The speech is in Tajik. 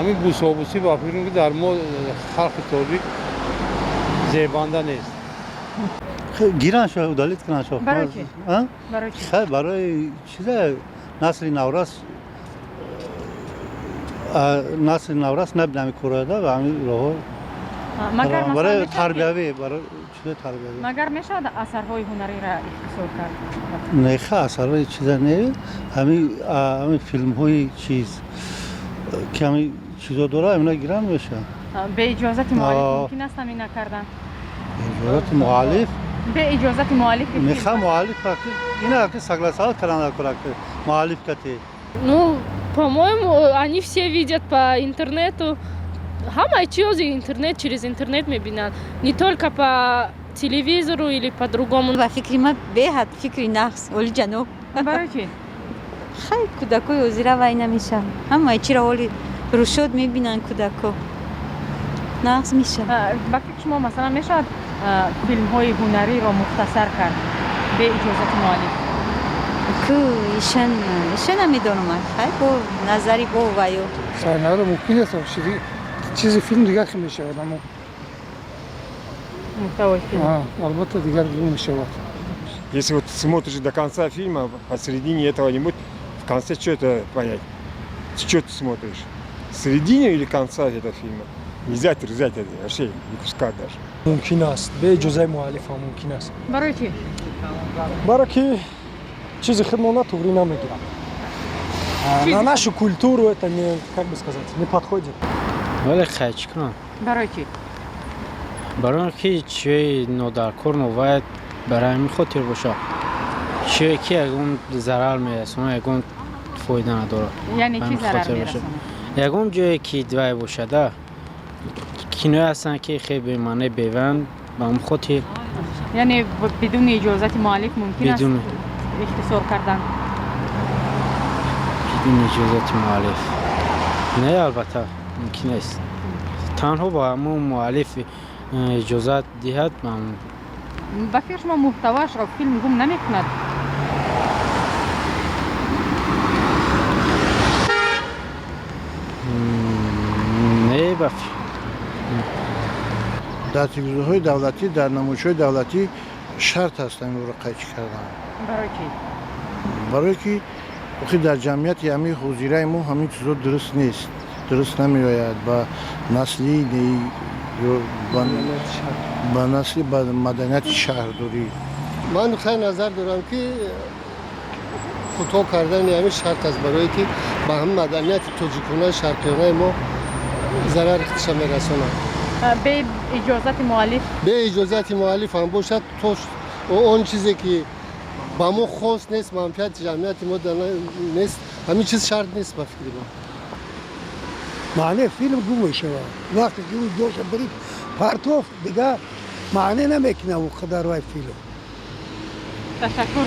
Ҳамин бусобусӣ ба фикрам, ки дар мо халқи тоҷик зебанда нест. Гиран шо, удалить кунан шо. Барои чӣ? Барои чӣ? Хай, барои чиза, насли наврас, насли наврас набинами корода ва ҳамин роҳо. Магар масалан барои мешавад ки- тарбиявӣ, барои чизои тарбиявӣ. Магар мешавад асарҳои ҳунариро ихтисор кард? Не, ха, асарҳои чиза не, ҳамин филмҳои чиз ки ҳамин чизо дора, ҳамина гиран мешавад. Бе иҷозати муаллиф А. мумкин аст ҳамин накардан? Иҷозати муаллиф? Бе иҷозати муаллифи филм. Меха, муаллиф ина ки согласовать кардан кора муаллиф кати. Ну, по-моему, они все видят по интернету. Ҳамаи чизи интернет, через интернет мебинанд. Не только по телевизору или по-другому. Ба фикри ман, беҳад фикри нағз, олиҷаноб. Барои чӣ? Хай, кӯдакои ҳозира вай намешаванд, ҳамаи чиро ҳоли рӯшод мебинанд кӯдако, нағз мешавад. Ба фикри шумо, масалан, мешавад филмҳои ҳунариро мухтасар кард бе иҷозати муаллиф? Ку ишан намедонам, хай, бо назари бо ваю. Саҳнаро мумкин аст, чизи филм дигар хел мешавад, аммо муҳтавои филм. Албатта, дигар мешавад. Если вот смотришь до конца фильма, посередине этого не будет, в конце что это понять? Что ты смотришь? Середине или конца этого фильма? Нельзя отрезать это вообще, ни куска даже. Мумкин аст, бе иҷозаи муаллифам мумкин аст. Барои чӣ? Баро ки чизи худмона туғрӣ намегирам. На нашу культуру это не, как бы сказать, не подходит. Вале хай, чӣ кунам? Барои чӣ? Барои он ки чиёи нодаркор новаяд, барои ҳамин хотир бошад, чиёе ки ягон зарар мерасонад, ягон фоида надорад. Яъне Ба чӣ ҳамин зарар хотир бошад. мерасонад? Ягон ҷое ки вай бошада, киное ҳастанд, ки хеле бемаъне, беванд, ба ҳамин хотир. Яъне бидуни иҷозати муаллиф мумкин аст Бидуни ихтисор кардан? Бидуни иҷозати муаллиф не, албатта, мумкин нест. Танҳо ба ҳамон муаллиф иҷозат диҳад, ба ҳамон. Ба фикри шумо, муҳтавоашро филм гум намекунад? Не, ба Дар телевизорҳои давлатӣ, дар намоишҳои давлатӣ шарт аст ҳаминро қайчӣ кардан. Барои чӣ? Барое ки охи дар ҷамъияти ҳамин ҳозираи мо ҳамин чизо дуруст нест, дуруст намеояд ба насли ё ба насли, ба маданияти шаҳрдорӣ. Ман хай назар дорам, ки кӯтоҳ кардани ҳамин шарт аст, барое ки ба ҳамин маданияти тоҷиконаи шарқиёнаи мо зарари худша мерасонад. Бе иҷозати муаллиф? Бе иҷозати муаллиф ҳам бошад, то он чизе ки ба мо хос нест, манфиати ҷамъияти мо нест, ҳамин чиз шарт нест, ба фикри ман. Маънеи филм гум мешавад, вақте ки ӯ ҷоша бирид, партоф, дигар маъне намекунад ӯ қадар вай филм. Ташаккур.